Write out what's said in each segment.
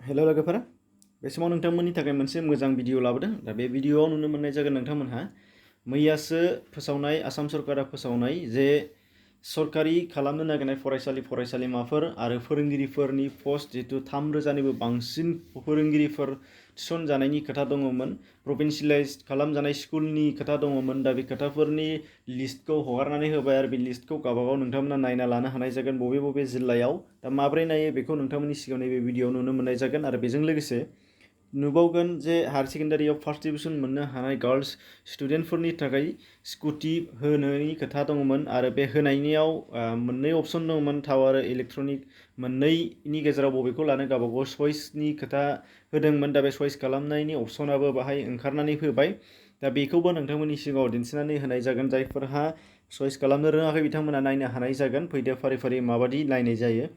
हेल' लोगोफोरा बे समाव नोंथांमोननि थाखाय मोनसे मोजां भिडिअ लाबोदों दा बे भिडिअआव नुनो मोननाय जागोन नोंथांमोनहा मैयासो फोसावनाय आसाम सरकारा फोसावनाय जे सरकारि खालामनो नागिरनाय फरायसालिमाफोर आरो फोरोंगिरिफोरनि पस्ट जितु 3,000निबो बांसिन फोरोंगिरिफोर थिसनजानायनि खोथा दङमोन प्रभिन्सियेलाइज खालामजानाय स्कुलनि खोथा दङमोन दा बे खोथाफोरनि लिस्टखौ हगारनानै होबाय आरो बे लिस्टखौ गावबागाव नोंथांमोना नायना लानो हानाय जागोन बबे बबे जिल्लायाव दा माब्रै नायो बेखौ नोंथांमोननि सिगाङाव नैबे भिडिअआव नुनो मोननाय जागोन आरो बेजों लोगोसे नुबावगोन जे हायार सेकेन्डारियाव फार्स्ट डिभिजन मोननो हानाय गार्ल्स स्टुडेन्टफोरनि थाखाय स्कुटि होनायनि खोथा दङमोन आरो बे होनायनियाव मोननै अपसन दङमोन थाव आरो इलेक्ट्रनिक मोननैनि गेजेराव बबेखौ लानो गावबागाव चइसनि खोथा होदोंमोन दा बे चइस खालामनायनि अपसनाबो बाहाय ओंखारनानै फैबाय दा बेखौबो नोंथांमोननि सिगाङाव दिन्थिनानै होनाय जागोन जायफोरहा चइस खालामनो रोङाखै बिथांमोना नायनो हानाय जागोन फैदो फारि फारि माबादि नायनाय जायो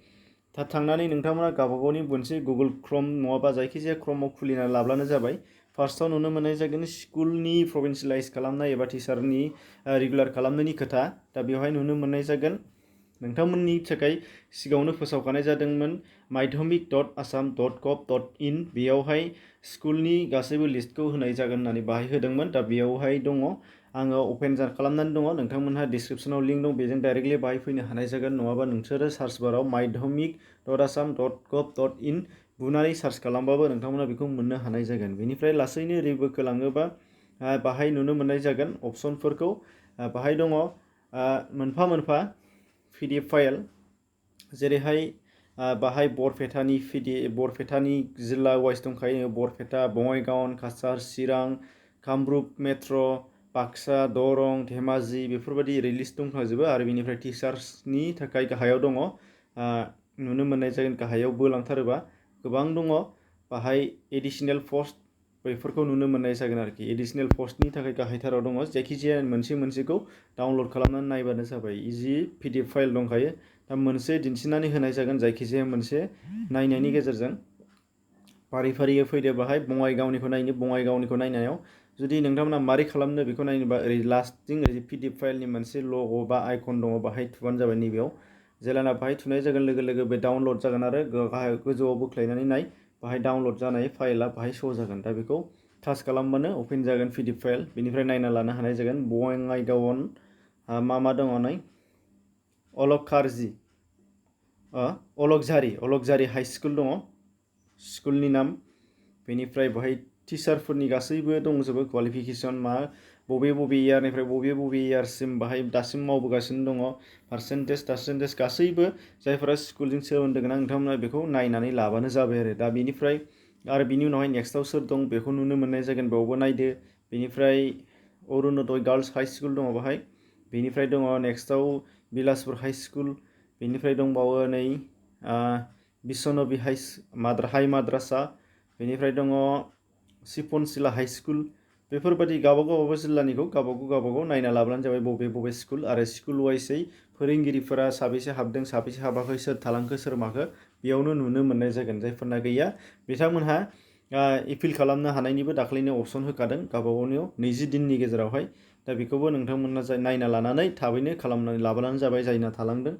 दा थांनानै नोंथांमोना गावबागावनि मोनसे गुगल क्रोम नङाबा जायखिजाया क्रोमाव खुलिना लाब्लानो जाबाय फार्स्टआव नुनो मोननाय जागोन स्कुलनि प्रभिन्सियेलाइज खालामनाय एबा टिचारनि रेगुलार खालामनायनि खोथा दा बेवहाय नुनो मोननाय जागोन नोंथांमोननि थाखाय सिगाङावनो फोसावखानाय जादोंमोन maidhamik.assam.gov.in बेयावहाय स्कुलनि गासैबो लिस्टखौ होनाय जागोन होननानै बाहाय होदोंमोन दा बेयावहाय दङ आङो अपेन खालामनानै दङ नोंथांमोनहा डिसक्रिपसनाव लिंक दं बेजों डाइरेक्टलि बाहाय फैनो हानाय जागोन नङाबा नोंसोरो सार्च बाराव maidhamik.assam.gov.in बुनानै सार्च खालामबाबो नोंथांमोना बेखौ मोननो हानाय जागोन बेनिफ्राय लासैनो बोखोलाङोबा बाहाय नुनो मोननाय जागोन अपसनफोरखौ बाहाय दङ मोनफा मोनफा PDF फाइल जेरैहाय बाहाय बरपेटानि जिल्ला वाइज दंखायो बरपेटा बङाइगाव काछार चिरां कामरुप मेट्र बाक्सा दरं धेमाजि बेफोरबायदि लिस्ट दंखाजोबो आरो बेनिफ्राय टिचार्सनि थाखाय गाहायाव दङ नुनो मोननाय जागोन गाहायाव बोलांथारोबा गोबां दङ बाहाय एडिशनेल पस्ट बेफोरखौ नुनो मोननाय जागोन आरोखि एडिशनेल पस्टनि थाखाय गाहायथाराव दङ जायखिजाया मोनसेखौ डाउनलड खालामनानै नायबानो जाबाय इजि PDF फाइल दंखायो दा मोनसे दिन्थिनानै होनाय जागोन जायखिजाया मोनसे नायनायनि गेजेरजों फारि फारियै फैदो बाहाय बङाइगावनिखौ नायनायाव जुदि नोंथांमोना मारै खालामनो बेखौ नायनोबा ओरै लास्टथिं ओरै PDF फाइलनि मोनसे लग' बा आइकन दङ बाहाय थुबानो जाबाय नैबेयाव जेलाना बाहाय थुनाय जागोन लोगो लोगो बे डाउनलड जागोन आरो गोजौआव बोख्लायनानै नाय बाहाय डाउनलड जानाय फाइला बाहाय शो जागोन दा बेखौ टाच खालामबानो अपेन जागोन PDF फाइल बेनिफ्राय नायना लानो हानाय जागोन बङाइगावआव मा दङ नै अलकझारि हाई स्कुल दङ स्कुलनि नाम बेनिफ्राय बाहाय टिचारफोरनि गासैबो दंजोबो क्वालिफिकेसन बबे इयारनिफ्राय बबे इयारसिम बाहाय दासिम मावबोगासिनो दङ पार्सेन्टेज गासैबो जायफोरा स्कुलजों सोमोन्दो गोनां नोंथांमोना बेखौ नायनानै लाबानो जाबाय आरो दा बेनिफ्राय आरो बिनि उनावहाय नेक्स्टआव सोर दं बेखौ नुनो मोननाय जागोन बेयावबो नायदो बेनिफ्राय अरुणोदय गार्ल्स हाई स्कुल दङ बाहाय बेनिफ्राय दङ नेक्स्टआव बिलासपुर हाई स्कुल बेनिफ्राय दंबावो नै बिश्वनबी हाई माद्रासा बेनिफ्राय दङ सिपनसिला हाई स्कुल बेफोरबायदि गावबागाव जिल्लानिखौ गावबागाव नायना लाब्लानो जाबाय बबे स्कुल आरो स्कुल वाइजै फोरोंगिरिफोरा साबेसे हाबदों साबेसे हाबाखै सोर थालांखो सोर माखो बेयावनो नुनो मोननाय जागोन जायफोरना गैया बिथांमोनहा एपिल खालामनो हानायनिबो दाख्लैनो अपसन होखादों गावबागावनियाव 20 दिननि गेजेरावहाय दा बेखौबो नोंथांमोना नायना लानानै थाबैनो खालामनानै लाबोनानै जाबाय जायना थालांदों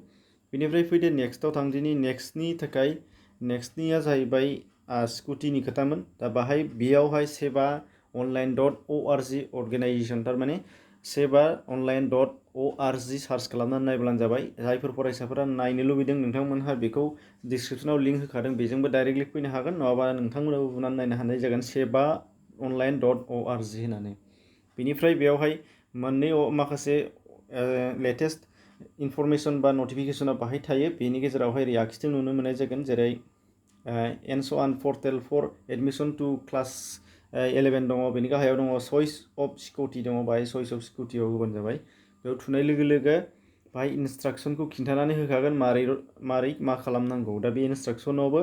बेनिफ्राय फैदो नेक्स्टआव थांदिनि नेक्स्टनिया जाहैबाय स्कुटिनि खोथामोन दा बाहाय बेयावहाय seva.online.org अर्गेनाइजेसन थारमाने seva.online.org सार्च खालामनानै नायब्लानो जाबाय जायफोर फरायसाफोरा नायनो लुबैदों नोंथांमोनहा बेखौ डिसक्रिपसनाव लिंक होखादों बेजोंबो डाइरेक्टलि फैनो हागोन नङाबा नोंथांमोनाबो बुनानै नायनो हानाय जागोन seva.online.org होननानै बेनिफ्राय बेयावहाय मोननै माखासे लेटेस्ट इनफरमेसन बा नटिफिकेसना बाहाय थायो बेनि गेजेरावहाय ओरै आखिथिं नुनो मोननाय जागोन जेरै online portal for admission to class 11 दङ बेनि गाहायाव दङ चइस अफ स्कुटि दङ बाहाय चइस अफ स्कुटियाव होबानो जाबाय बेयाव थुनाय लोगो लोगो बाहाय इन्सट्राक्सनखौ खिन्थानानै होखागोन मारै मा खालामनांगौ दा बे इन्सट्राक्सनावबो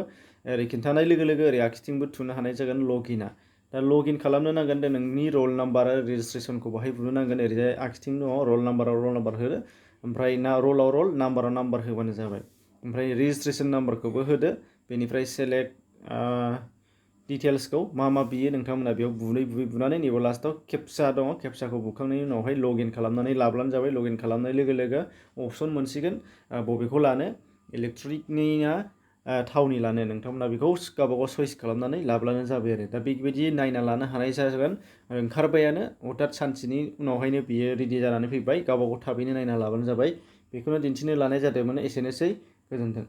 ओरै खिन्थानाय लोगो लोगो ओरै आखिथिंबो थुनो हानाय जागोन लगइनआ दा लगइन खालामनो नांगोन दे नोंनि रल नाम्बार आरो रेजिस्ट्रेसनखौ बाहाय बुनो नांगोन ओरैजाय आखिथिं दङ रल नाम्बाराव रल नाम्बार होदो ओमफ्राय रलाव रल नाम्बाराव नाम्बार होबानो जाबाय ओमफ्राय रेजिस्ट्रेसन नाम्बारखौबो होदो बेनिफ्राय सेलेक्ट डिटेल्सखौ मा बियो नोंथांमोना बेयाव बुनानै नैबे लास्टआव केपचा दङ केपचाखौ बुखांनायनि उनावहाय लगइन खालामनानै लाब्लानो जाबाय लगइन खालामनाय लोगो लोगो अपसन मोनसिगोन बबेखौ लानो इलेक्ट्रनिकनिया थावनि लानो नोंथांमोना बेखौ गावबागाव चइस खालामनानै लाब्लानो जाबाय आरो दा बेबायदि नायना लानो हानाय जागोन ओंखारबायानो हथात सानसेनि उनावहायनो बियो रेडि जानानै फैबाय गावबागाव थाबैनो नायना लाबानो जाबाय बेखौनो दिन्थिनो लानाय जादोंमोन एसेनोसै गोजोन्थों।